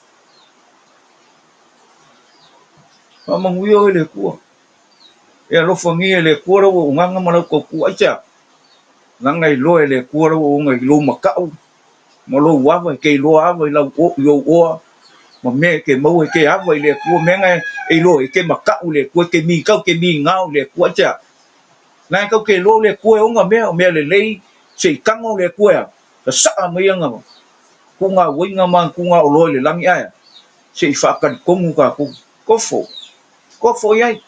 Faamanuia oe e le Atua. E alofagia e le Atua lau auaunaga ma lau tautua. Aisea? Leaga e iloa e le Atua lau auaunaga i lou matau ma lou ava, e te iloa ava i lau i ou oa ma mea e te maua, e te ava i le Atua, mea na e iloa, e te matau i le Atua, e te mitau, e te migao i le Atua. Aisea? Leaga e tau te iloa o le Atua e ona mea, o mea lelei, se i tago le Atua e a? Sasaa mai ana tuugauaiga ma ana tuugaoloa i le lagi, ae a? Se i faatalitonu tatou. Kofo. Kofo i ai.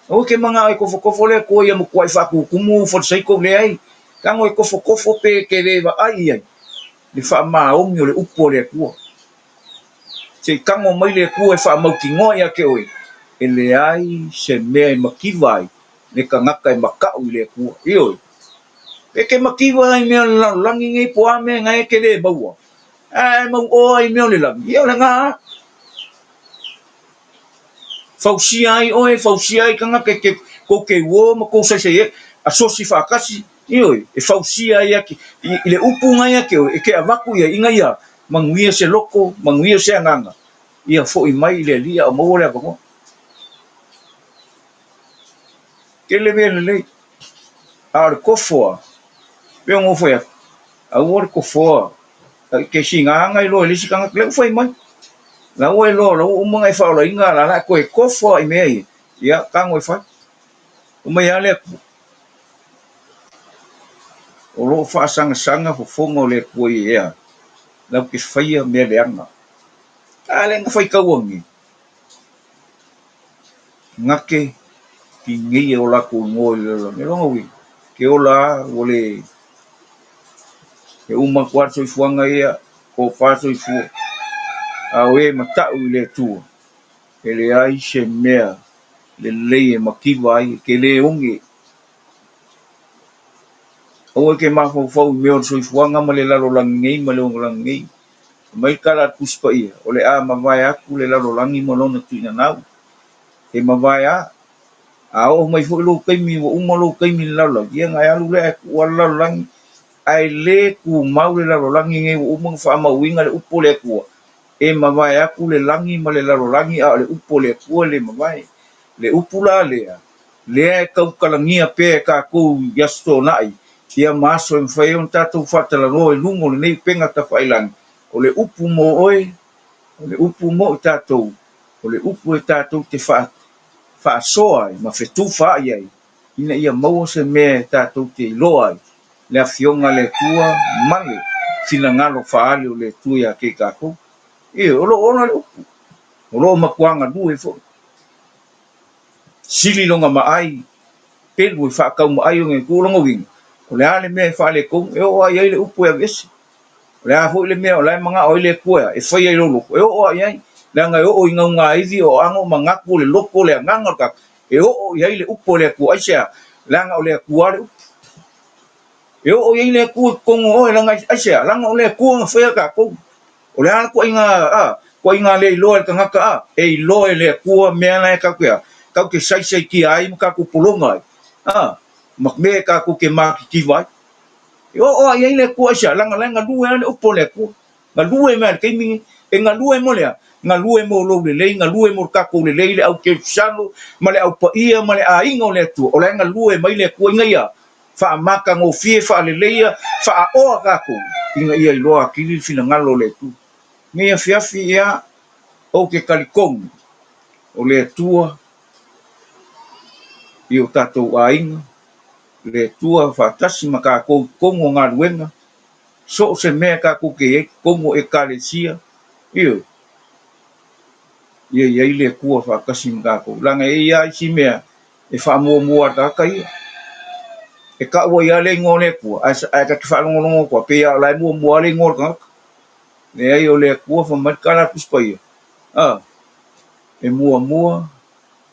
Aua e te manao e kofokofo le Atua ia matuai faatutumu falesaito, leai. Tago e kofokofo pe e te le vaai i ai le faamaoni o le upu a le Atua. Se i tago mai le Atua e faamautinoa ia te oe, e leai se mea e mativa ai le tagata e makaʻu i le Atua. Ioe. E te mativa ai i mea o le lalolagi nei po o a mea na e te le maua, ae mauoa i mea o le lagi, ia o lena lava. Fausia ai oe, fausia ai tagata e te, tou te uo ma tou saisai ai, asosi faatasi. Ioe, e fausia ai i, i le upu na ia te oe, e te avatu i ai, ina ia manuia se loto, manuia se agaga, ia foi mai i le Alii a o maua le avanoa. Tele mea lelei, a o le tofoa, pei ona ou fai atu, aua le tofoa, e te siga iloa e le isi tagata, lea ua fai mai, la ua iloa, la ua uma ona e faaolaina, la la e toe tofo lava i mea ia, ia tago e fai. Omai lava le Atua. O lo o faasagasaga fofoga o le Atua i ea, latou te faia mea leaga. A lea na faitau ane, na te tineia o latou igoa i le lalolagi. O lona uiga, ke ola lava ua le e uma atu lava le soifuaga ia, tofa soifua, a o e matau i le Atua, e leai se mea lelei e mativa ai, e te le oge. Aua e te mafaufau i mea o le soifuaga ma le lalolagi nei ma le olaga nei. Fai mai le tala a le Tusi Paia, o le a mavae atu le lalolagi ma lona tuinanau. E mavae lava. A oo mai foi lou taimi ua uma lou taimi i le lalolagi, ia ona e alu lea ae tuu lava le lalolagi, ae le tumau le lalolagi nei ua uma ona faamauina le upu a le Atua, e mavae atu le lagi ma le lalolagi, a o le upu a le Atua e le mavae. Le upu la lea, lea e tautalagia pea e tatou i Aso Toonai, ia ma aso e mafai ai ona tatou faatalanoa i luga o lenei upega tafailagi, o le upu mo oe, o le upu mo i tatou, o le upu e tatou te faasoa ai ma fetufaai ai, ina ia maua se mea e tatou te iloa ai le Afioga a le Atua ma le finagalo faaali o le Atua ia te i tatou. Ioe, o lo o ola le upu, o lo o matua galue foi. Sili lona maai pelu e faataumaai ona itu. O lona uiga, o le a le mea e faaletonu, e oo lava i ai le upu e aveese. O le a foi le mea o la e manao ai le Atua e faia i lou loto, e oo lava i ai. Leaga e oo i gaugaivi, o aano, manatu, o le loto, o le agaga o le tagata, e oo i ai le upu a le Atua. Aisea? Leaga o le Atua le upu. E oo i ai le Atua i totonu o oe, leaga aisea? Leaga o le Atua na faia tatou. O le a le ituaiga, a, ituaiga le iloa e le tagata, a, e iloa e le Atua mea la e tatou te, a, tatou te saisaitia ai ma tatou pologa ai, a, ma mea e tatou te matitiva ai. E oo lava i ai le Atua, aisea? Leaga la e galue lava le upu a le Atua. Galue mai lava i le taimi lenei. E galue mo le a? Galue mo lou lelei, galue mo le tatou lelei, le au kerisiano ma le au paia ma le aiga o le Atua. O la e galue mai le Atua ina ia faamatagofie, faaleleia, faaoa tatou ina ia iloa atili le finagalo o le Atua. Nei afiafi, ia, ou te talitonu o le Atua i o tatou aiga, le Atua faatasi ma tatou i totonu o galuega, so o se mea tatou te i ai i totonu o Ekalesia, ioe, ia i ai le Atua faatasi ma tatou. Leaga e i ai lava isi mea e faamuamua a le tagata ia. E tau ai lava le igoa o le Atua, ae ta te faalogologo atu lava, pei lava o la e muamua lava le igoa o le tagata. Leai, o le Atua fai mai le tala a le Tusi Paia, a, e muamua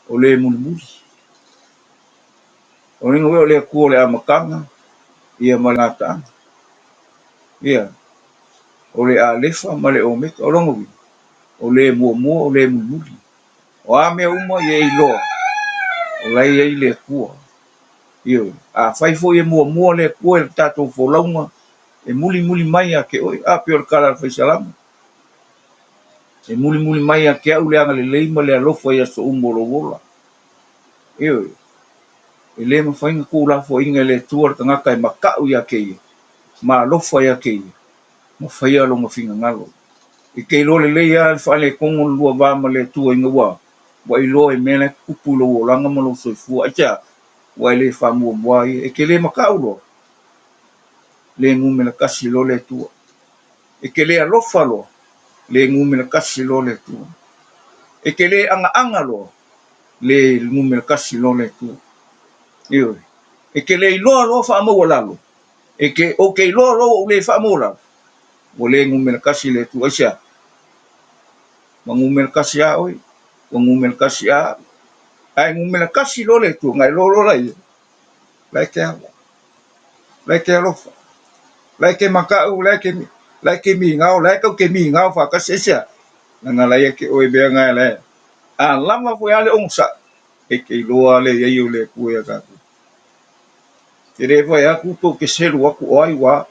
o le mulimuli. O lona uiga o le Atua o le amataga ia ma le gataaga. Ia, o le Alefa ma le Omeka. O lona uiga, o le muamua o le mulimuli. O a mea uma ia e iloa, o la e i ai le Atua. Ioe, afai foi e muamua le Atua i le tatou folauga, e mulimuli mai ia te oe. A pei o le tala a le Faisalamo, e mulimuli mai ia te au le agalelei ma le alofa i aso uma o lou ola. Ioe, e le mafai ona tuulafoaiina e le Atua le tagata e matau ia te ia, ma alofa ia te ia, ma faia lona finagalo. E te iloa lelei lava le faaletonu o le lua va ma le Atua ina ua ua iloa i mea la e tutupu i lou olaga ma lou soifua. Aisea? Ua e le faamuamua ia. E te le matau loa, le numera tasi loa le Atua. E te le alofa loa, le numera tasi loa le Atua. E te le agaaga loa, le numera tasi loa le Atua. Ioe. E te le iloa loa faamaualalo, e te, ou te iloa loa ua ou le faamaualalo, ua le numera tasi le Atua. Aisea? Ua numera tasi lava oe, ua numera tasi lava au. Ae numera tasi loa le Atua, ona e iloa loa laia, la e te ava, la e te alofa, la e te makaʻu, la e te, la e te migao, la e tau te migao faatasi. Aisea? Leaga la ia te oe mea na la e. A lava foi lava le onosai, e te iloa lava le i ai o le Atua ia tatou. Te le fai atu pe ou te selu atu o ai ua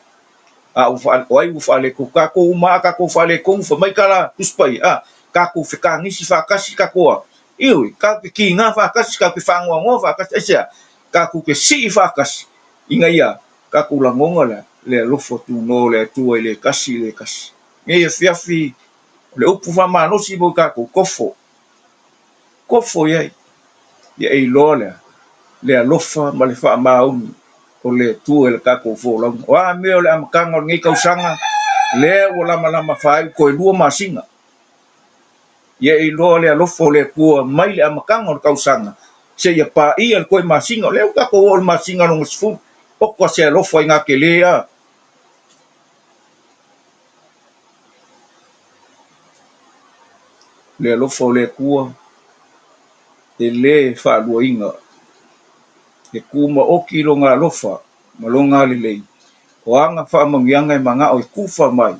a ua faale, o ai ua faaletonu. Tatou uma a tatou faaletonu fai mai tala Tusi Paia, a tatou fetagisi faatasi tatou a, ioe, tatou te kiga faatasi, tatou te faanoanoa faatasi, aisea? Tatou te sii faatasi ina ia tatou lagona le, le alofa tunoa o le Atua i le tasi i le tasi. Nei afiafi o le upu faamalosi mo tatou, tofo. Kofo i ai, ia e iloa lea le alofa ma le faamaoni o le Atua i le tatou folauga. O a mea o le amataga o lenei tausaga, lea ua lamalama faaiu toe 2 masina. Ia e iloa le alofa o le Atua mai le amataga o le tausaga seia paia le toe masina. O lea ua tatou oo i le masina lona 10. Oka se alofa i gā tele a. Le alofa o le Atua e le faaluaina, e tumaoti lona alofa ma lona alelei, o ana faamanuiaga e manao e tufa mai,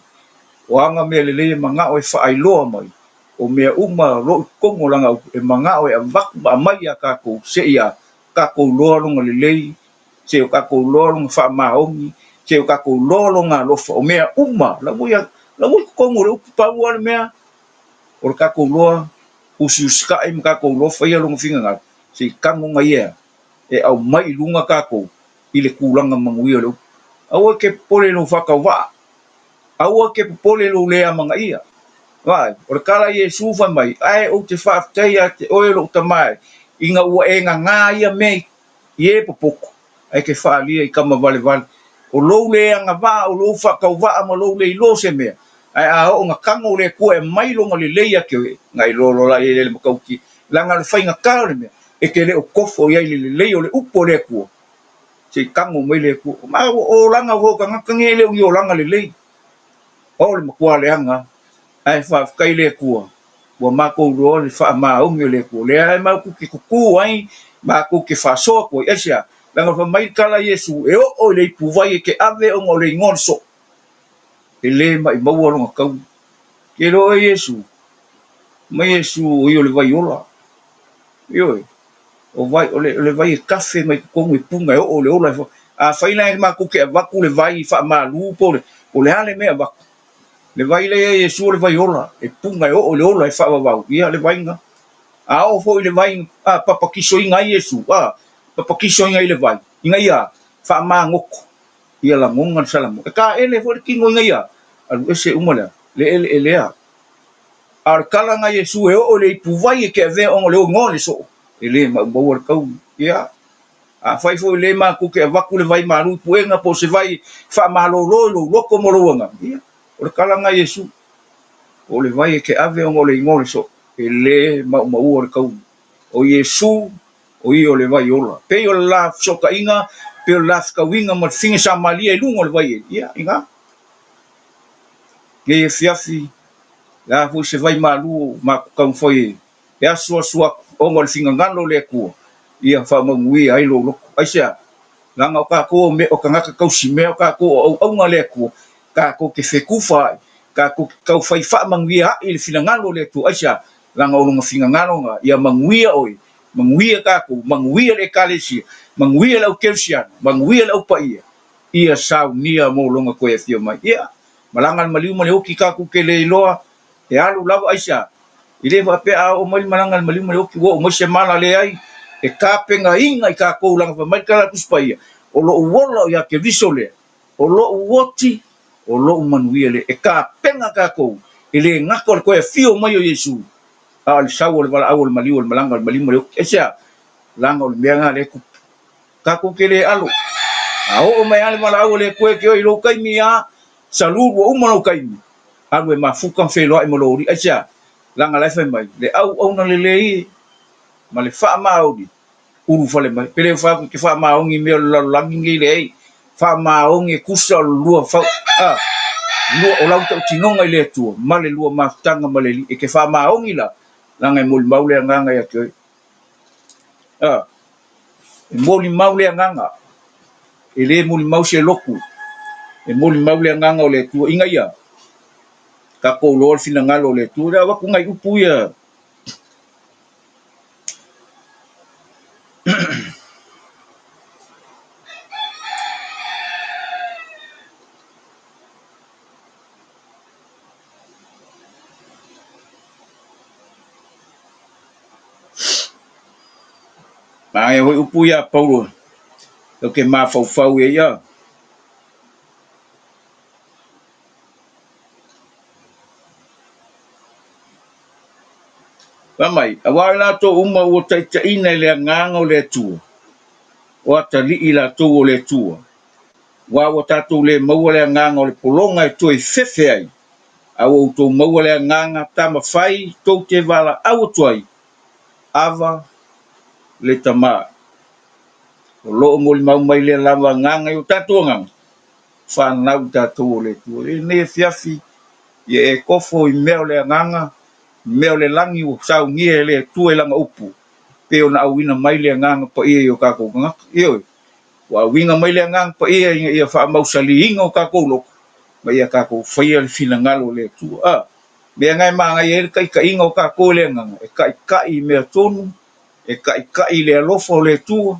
o ana mea lelei e manao e faailoa mai, o mea uma o lo o i totonu o lana upu e manao e avatu ma aumai ia tatou seia tatou iloa lona lelei, seia tatou iloa lona faamaoni, seia tatou iloa lona alofa, o mea uma la ua i totonu o le upu. Pau lava le mea o le tatou iloa usiusitai ma tatou iloa faia lona finagalo, se i tago ia e aumai i luga tatou i le tulaga manuia o le upu. Aua e te popole i lou faatauvaa, aua e te popole i lou le amanaia. Vaai, o le tala a Iesu fai mai, ae ou te faafetai ia te oe lou Tama e, ina ua e gagā ia mea i e popoto, ae te faaalia i tama valevale. O lou le agavaa, o lou faatauvaa ma lou le iloa o se mea, ae a oo ina tago le Atua e aumai lona lelei ia te oe, na iloa loa la i le matautia. Leaga o le faigata o le mea, e te le o tofo i ai i le lelei o le upu a le Atua, se i tago mai le Atua. Ma o olaga foi o tagata nei e le o ni olaga lelei. O le matua leaga, ae faafetai le Atua, ua matou iloa le faamaoni o le Atua. O lea e matou te tutu ai, matou te faasoa atu ai. Aisea? Leaga fai mai le tala a Iesu, e oo i le ipuvai e te ave ona o le igoa o le soo, e le maʻimaua lona taui. Ke iloa oe Iesu, mai Iesu o ia o le vai ola. Ioe, o vai, o le, o le vai e tafe mai totonu e puna e oo i le ola. Afai la e matou te avatu le vai faamalu po o le, po o le a le mea e avatu, Le vai lea ia Iesu o le vai ola, e puna e oo i le ola e faavavau, ia le vaiga. A oo foi i le vai a papatisoina ai Iesu, a papatisoina i le vai, ina ia faamagoto, ia lagona le salamo. E taele foi le tino ina ia alu ese uma le le eleelea. A o le tala na Iesu e oo i le ipuvai e te avea ona o le igoa o le soo, e le maumau'a le taui. Ia, Afai foi le matou te avatu le vai malu i puega po o se vai faamalolo i lou loto ma lou agaga, ia, o le tala lena a Iesu, o le vai e te ave ona o le igoa o le soo, e le maumaua le taui. O Iesu, o ia o le vai ola. Pei o le la fesootaiga, pei o le la fetauiga ma le fine Samaria i luga o le vai e, ia, i ina. Nei afiafi, le a foi se vai malu o matou taumafai e e asuasu atu ona o le finagalo o le Atua, ia faamanuia ai lou loto. Aisea? Leaga o tatou o mea, o tagata tausimea, o tatou o auauna a le Atua, tatou te fetufa ai, tatou te taufai faamanuia ai i le finagalo o le Atua. Aisea? Leaga o lona finagalo na, ia manuia oe, manuia tatou, manuia le Ekalesia, manuia le au kerisiano, manuia le au paia, ia saunia mo lona toe afio mai. Ia, malaga le maliu ma le oti tatou te le iloa, E alu lava aisea? E le faapea a oo mai le malaga a le maliu ma le oti ua oo mai se mala, leai. E tapenaina i tatou leaga fai mai le tala a le Tusi Paia, o lou ola o ia Keriso lea, o lou oti, o lou manuia lea. E tapena tatou, e le gata o le toe afio mai o Iesu, a o le sau o le valaau o le maliu o le malaga o le maliu ma le oti. Aisea? Leaga o le mea lena lea e tupu. Tatou te le alo. A oo mai lava le valaau a le Atua e te oe i lou taimi a, salu ua uma lou taimi, alu e mafuta ma feiloai ma lou alii. Aisea? Leaga la e fai mai, le auauna lelei e ma le faamaoni, ulufale mai. Pe le fai atu e te faamaoni i mea o le lalolagi nei, leai. Faamaoni e tusa o le lua fau, a, lua, o lau tautinoga i le Atua ma le lua mafutaga ma le Alii. E te faamaoni la, leaga e molimau le Agaga ia te oe. A, e molimau le Agaga, e le molimau se lotu, e molimau le Agaga o le Atua ina ia tatou iloa le finagalo o le Atua. O le a avatu nai upu ia Manaia foi upu ia a Paulo tatou te mafaufau i ai a. Fai mai, Aua o i latou uma ua taitaiina i le Agaga o le Atua, o atalii i latou o le Atua. Aua ua tatou le maua le agaga o le pologa e toe fefe ai, a ua outou maua le agaga tamafai tou te valaau atu ai, Ava le Tama. O lo o molimau mai lea lava agaga i o tatou agaga, fanau i tatou o le Atua. I lenei afiafi, ia e kofo i mea o le agaga, mea o le lagi ua saunia e le Atua i lana upu, pei ona auina mai le Agaga Paia i o tatou tagata. Ioe, ua auina mai le Agaga Paia ina ia faamausaliina o tatou loto, ma ia tatou faia le finagalo o le Atua. A, mea na e manaia ai le taitaiga o tatou e le Agaga, e taitai i mea tonu, e taitai i le alofa o le Atua,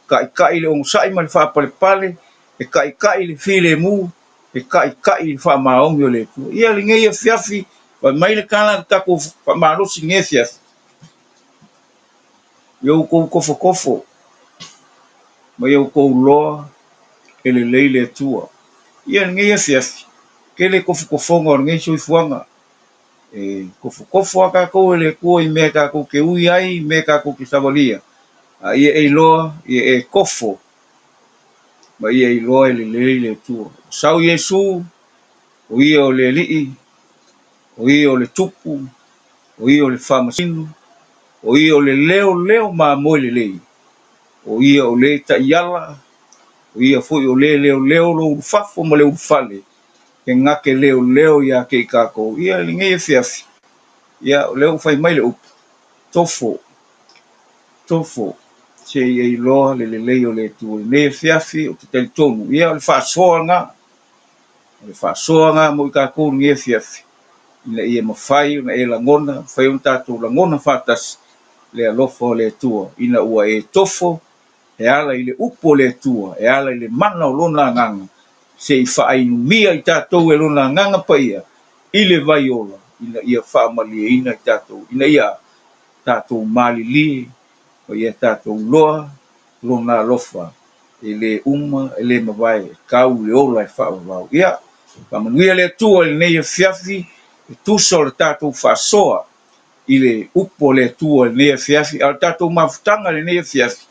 taitai i le onosai ma le faapalepale, e taitai i le filemu, e taitai i le faamaoni o le Atua. Ia lenei afiafi, fai mai le tala a tatou faamalosi i lenei afiafi, Ia outou tofotofo ma ia outou loa e lelei le Atua. Ia lenei afiafi, tele tofotofoga o lenei soifuaga. E tofotofo lava tatou e le Atua i mea tatou te ui ai, i mea tatou te savalia. A ia e iloa, ia e tofo ma ia iloa e lelei le Atua. Sau Iesu, o ia o le Alii, o ia o le Tupu, o ia o le Faamasino, o ia o le leoleo mamoe lelei, o ia o le taiala, o ia foi o le leoleo lo ulufafo ma le ulufale, e na te leoleo ia te i tatou. Ia lenei afiafi, ia o lea ua fai mai le upu, tofo, tofo, se i e iloa le lelei o le Atua. I lenei afiafi ou te talitonu, ia o le faasoa lena, o le faasoa lena mo i tatou i lenei afiafi, ina ia mafai ona e lagona, mafai ona tatou lagona faatasi le alofa o le Atua, ina ua e tofo e ala i le upu o le Atua, e ala i le mana o Lona Agaga, se i faainumia i tatou e Lona Agaga Paia i le vai ola, ina ia faamalieina i tatou, ina ia tatou malilie ma ia tatou loa Lona alofa e le uma, e le mavae, e tau i le ola e faavavau. Ia, faamanuia le Atua i lenei afiafi, e tusa o le tatou faasoa i le upu a le Atua i lenei afiafi, a o le tatou mafutaga i lenei afiafi,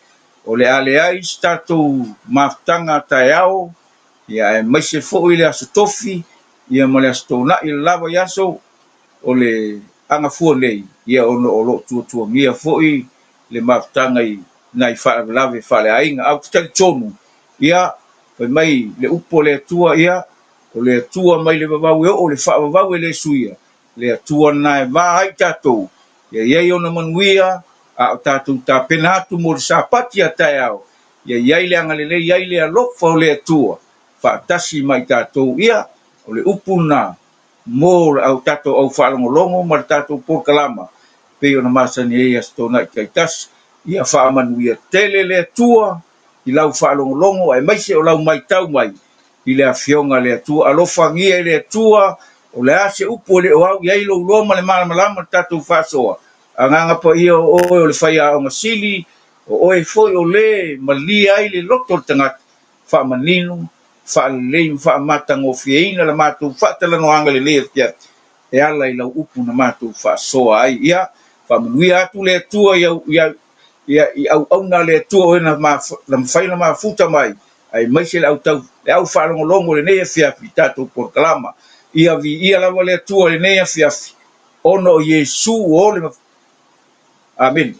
o le a leai se tatou mafutaga taeao, ia aemaise foi le Aso Tofi, ia ma le Aso Toonai, le la vaiaso o le agafua nei, ia ona o lo o tuatuagia foi le mafutaga i nai faalavelave faaleaiga. Ae ou te talitonu, ia, fai mai le upu a le Atua, ia, o le Atua mai le vavau e oo i le faavavau e le suia, le Atua lena e va ai tatou, ia i ai ona manuia, a o tatou tapena atu mo le Sapati a taeao, ia i ai le agalelei ai le alofa o le Atua faatasi ma i tatou. Ia, o le upu lena mo le au tatou au faalogologo ma le tatou polokalama pei ona masani ai i Aso Toonai taitasi. Ia faamanuia tele le Atua i lau faalogologo aemaise o lau matau mai i le Afioga a le Atua. Alofagia e le Atua, o le a se upu e le o au i ai lou loa ma le malamalama i le tatou faasoa, Agaga Paia o oe o le faiaoga sili, o oe foi o le malie ai le loto o le tagata, faamanino, faalelei ma faamatagofieina la matou faatalanoaga lelei afiafi e ala i lau upu na matou faasoa ai. Ia faamanuia atu le Atua i auauna a le Atua o e na mafai ona mafuta mai, aemaise le au le au faalogologo i lenei afiafi i tatou polokalama. Ia viia lava le Atua i lenei afiafi ona o Iesu o le Amene.